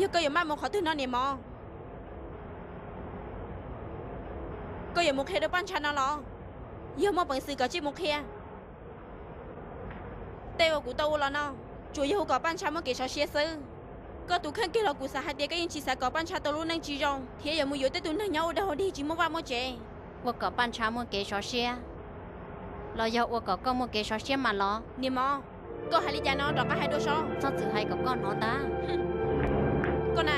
Yog koj yuav maj mus qhov twg no niam mos? Koj yuav mus qhia rau Paj Ntsha no los? Yog muaj peev xwm kom tsij mus qhia. Tej uas kuv tau ua los no, tsuas yog ua kom Paj Ntsha muaj kev sov siab xwb. Koj tus kheej kiag los kuv xav hais tias koj yeej tsis xav kom Paj Ntsha tau lub neej tsis zoo thiab yuav mus yuav tej tus neeg nyob ua dog ua dig tsis muaj vaj muaj tsev. Ua kom Paj Ntsha muaj kev sov siab los yog ua kom koj muaj kev sov siab mas los? Niam mos, koj hais li cas no rov qab hais dua seb. Txhob txwm hais kom koj hnov ntag. Koj na,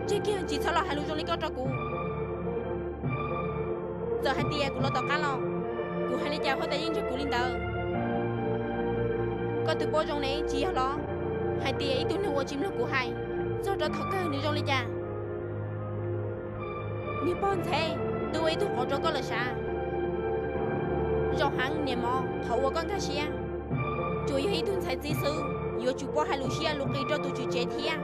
tseg kiag tsis txhob los hais lus zoo li koj rau kuv. Txawm hais tias kuv los tom qab los, kuv hais li cas huab tais yeej nrog kuv li ntawd. Koj tus paub zoo ne tsis yog los? Hais tias ib tug neeg uas tsis mloog kuv hais, txog rau thaum kawg nws zoo li cas? Niag pog ntxheb, twb ua ib tug qauv rau koj lawm sav. Zoo heev niam mos, qhov uas koj nkag siab, tsuas yog ib tug ntxhais txiv xwb yuav tsum paub hais lus siab lus qis rau tus tswv tsev thiab.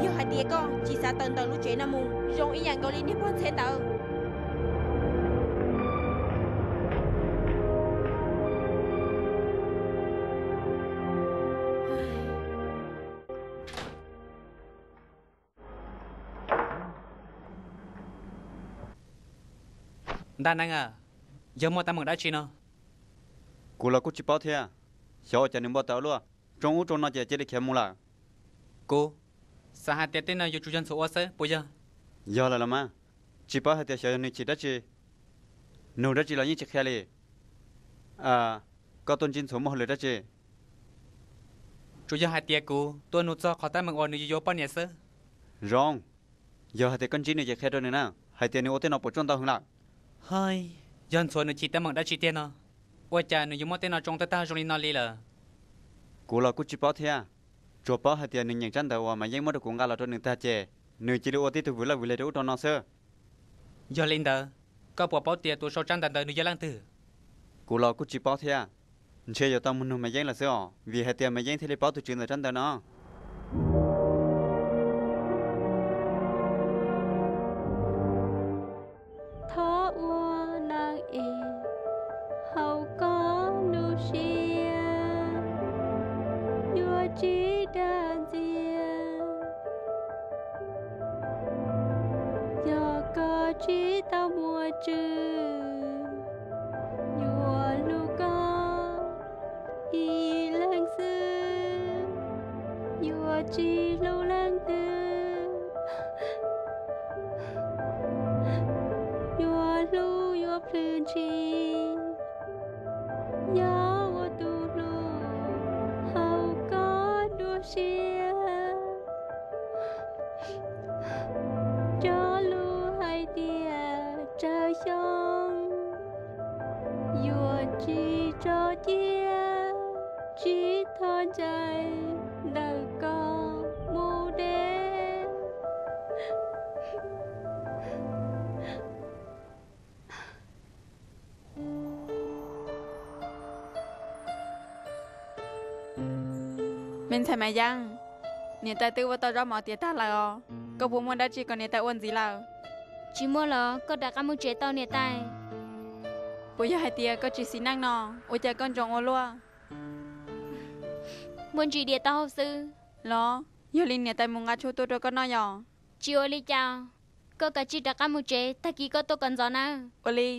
Yog hais tias koj tsis xav tawm ntawm lub tsev no mus zoo ib yam nkaus li niag pog ntxheb ntawd. Ntaj neeb, yog muaj teeb meem dab tsi no? Kuv los kuj tsis paub thiab. Xyov ua cas nws npau taws ua luaj, rooj ub rooj no ces cia li khiav mus lawm. Kuv xav hais tias tej no yuav tsum yog ntxhuav ua xwb puas yog? Yog lawm los mas, tsis paub hais tias xyov yog nws chim dab tsi. Nug dab tsi los yeej tsis qhia li. Koj tuaj ntsib ntxhuav muaj hauj lwm dab tsi? Tsuas yog hais tias kuv tuaj nug txog qhov teeb meem uas nws yuav yuav poj niam xwb. Zoo, yog hais tias koj ntsib nws ces qhia rau nws na, hais tias nws ua tej no puas tsuaj ntau heev lawm. Hais, yog ntxhuav nws chim teeb meem dab tsi tiag no, ua cas nws yuav muaj tej no tsoo tag tag zoo li no li lawm? Kuv los kuj tsis paub thiab, tsuas paub hais tias nws nyeem tsab ntawv uas Maiv Yeeb muab rau kuv nqa los rau nws tag ces nws cia li ua tib tug vwm laj vwm le rau ub rau no xwb. Yog li ntawd, koj puas paub tias tus sau tsab ntawv ntawd nws yog leej twg? Kuv los kuj tsis paub thiab, ntshe yuav tau mus nug Maiv Yeeb lawm xwb os, vim hais tias Maiv Yeeb thiaj li paub tus tswv ntawm tsab ntawv no. Thov ua neeg es haum koj lub siab, yuav tsis dag ntxias. Yog koj tsis tau muaj tswv, yuav hlub koj ib leeg xwb, yuav tsis hlub leej twg. Yuav hlub yuav plhws ntshis, yog ua tus hlub haum koj dua siab. Cov lus hais tias tsawg xyoo, yuav tsis tso cia, tsis txhob ntshai ntawm koj mus deb. Me ntxhais Maiv Yeeb, niam tais twb ua tau zaub mov tiav tag lawm os, koj puas muaj dab tsi kom niam tais ua ntxiv lawm? Tsis muaj los koj rov qab mus tsev tau niam tais. Puas yog hais tias koj tsis xis neej no, ua cas koj ntsoov ua luaj? Muaj ntsis diam taub hau xwb. Los, yog li niam tais mus nqa tshuaj tuaj rau koj noj yom. Tsis ua li cas, koj kav tsij rov qab mus tsev, tag kis koj tuaj kom ntxov nawb. Ua li.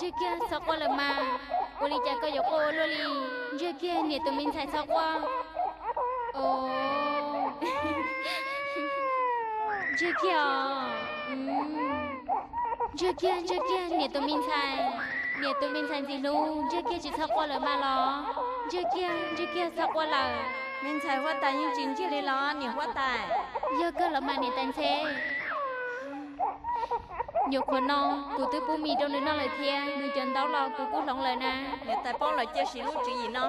Ntsiag kiag txhob quaj lawm mas. Ua li cas koj yuav quaj ua luaj li? Ntsiag kiag niam tus me ntxhais txhob quaj. Ntsiag kiag os. Ntsiag kiag, ntsiag kiag niam tus me ntxhais. Niam tus me ntxhais ntxim hlub, ntsiag kiag tsis txhob quaj lawm mas los. Ntsiag kiag, ntsiag kiag txhob quaj lawm. Me ntxhais huab tais yeej tsis ntsiag li los niam huab tais? Yog kawg los mas niam tais ntxhais. Nyuam qhuav no kuv twb pub mis rau nws noj lawm thiab, nws cov ntaub los kuv kuj hloov lawm na. Niam tais paub lawm cia siv lub tswv yim no.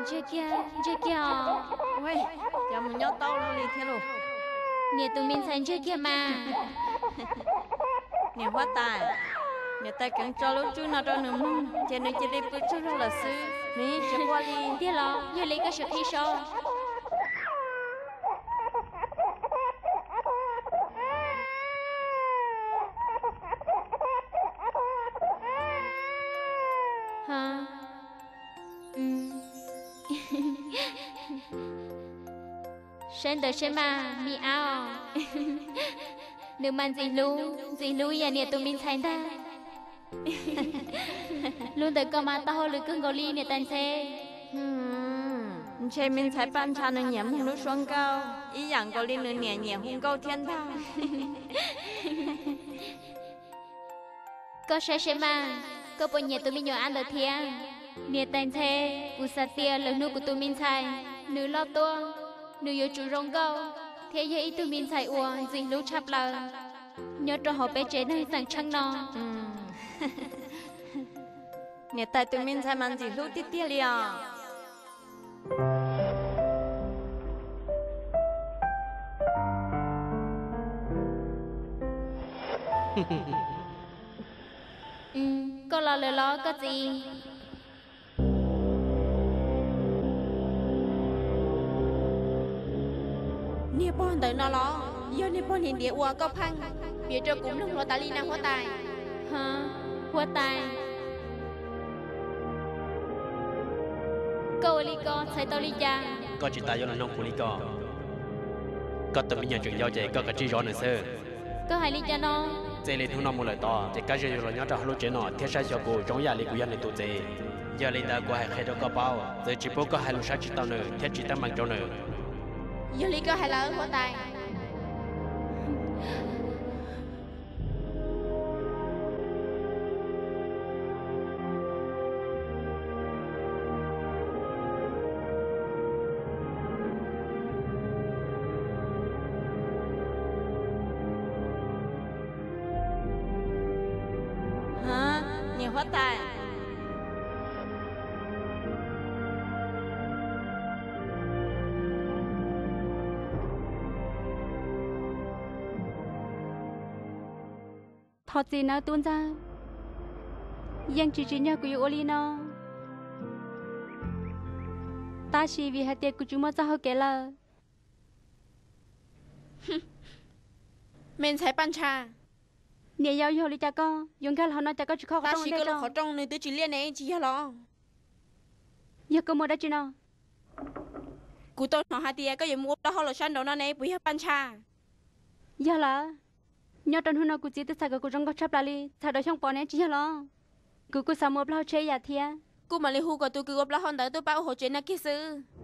Ntsiag kiag, ntsiag kiag os. Cov mus nyob tau li thiab lauj. Niam tus me ntxhais ntsiag kiag mas. Niam huab tais, niam tais kheev tso lub tswb no rau nws mloog ces nws cia li pw tsaug zog lawm xwb, nws yeej tsis quaj li. Tiag los? Yog li koj sim qhib saib. Saib ntawd seb mas, me ab os. Nws mas ntxim hlub, ntxim hlub yam niam tus me ntxhais ntag. Lub ntawm koj mas tau hauj lwm kawg nkaus li niam tais ntxhais. Ntshe me ntxhais Paj Ntsha nws nyiam mloog lub suab nkauj ib yam nkaus li nws niam nyiam hu nkauj thiab ntag. Koj saib seb mas, koj puas nyiam tus me nyuam ab ntawd thiab? Niam tais ntxhais, kuv xav tias lwm hnub kuv tus me ntxhais nws loj tuaj, nws yuav tsum zoo nkauj thiab yog ib tug me ntxhais uas ntxim hlub tshaj plaws nyob rau hauv peb tsev neeg xeem Tsheej no. Niam tais tus me ntxhais mas ntxim hlub tiag tiag li os. Koj los lawm los koj txiv? Niag pog ntawm no los yog niag pog niag diav uas koj pheej piav rau kuv mloog hluav taws li na huab tais? Huab tais, koj ua li ko txhais tau li cas? Koj tsis tas yuav los noog kuv li ko. Koj tus me nyuam tseem yau ces koj kav tsij zov nws xwb. Koj hais li cas no? Txij li hnub no mus lawm tod ces koj yuav los nyob rau hauv lub tsev no thiab saib xyuas kuv zoo yam li kuv yog nws tus txiv. Yog li ntawd kuv hais qhia rau koj paub, txawm tsis pub koj hais lus saib tsis taus nws thiab tsis teeb meem rau nws. Yog li koj hais lawm huab tais. Niam huab tais, thov txim nawb tub ntxawg, yeej tsis tsim nyog kuv yuav ua li no, tab sis vim hais tias kuv tsis muaj txoj hau kev lawm. Me ntxhais Paj Ntsha, niam yau yog li cas koj yuav nkag los hauv no cas koj tsis khob qhov rooj? Tab sis koj lub qhov rooj nws twb tsis liaj ne, tsis yog los? Yog koj muaj dab tsi no? Kuv tau hnov hais tias koj yuav mus ua plaub hau los sab nraud no ne, puas yog Paj Ntsha? Yog lawm, nyob rau hnub no kuv txiv twb txhais kom kuv zoo nkauj tshaj plaws li, txhais rau Xyooj Pov ne, tsis yog los? Kuv kuj xav mus ua plaub hau tsheb yam thiab. Kuj mam li hu kom tus kws ua plaub hau ntawd tuaj pab ua hauv tsev no kiag xwb.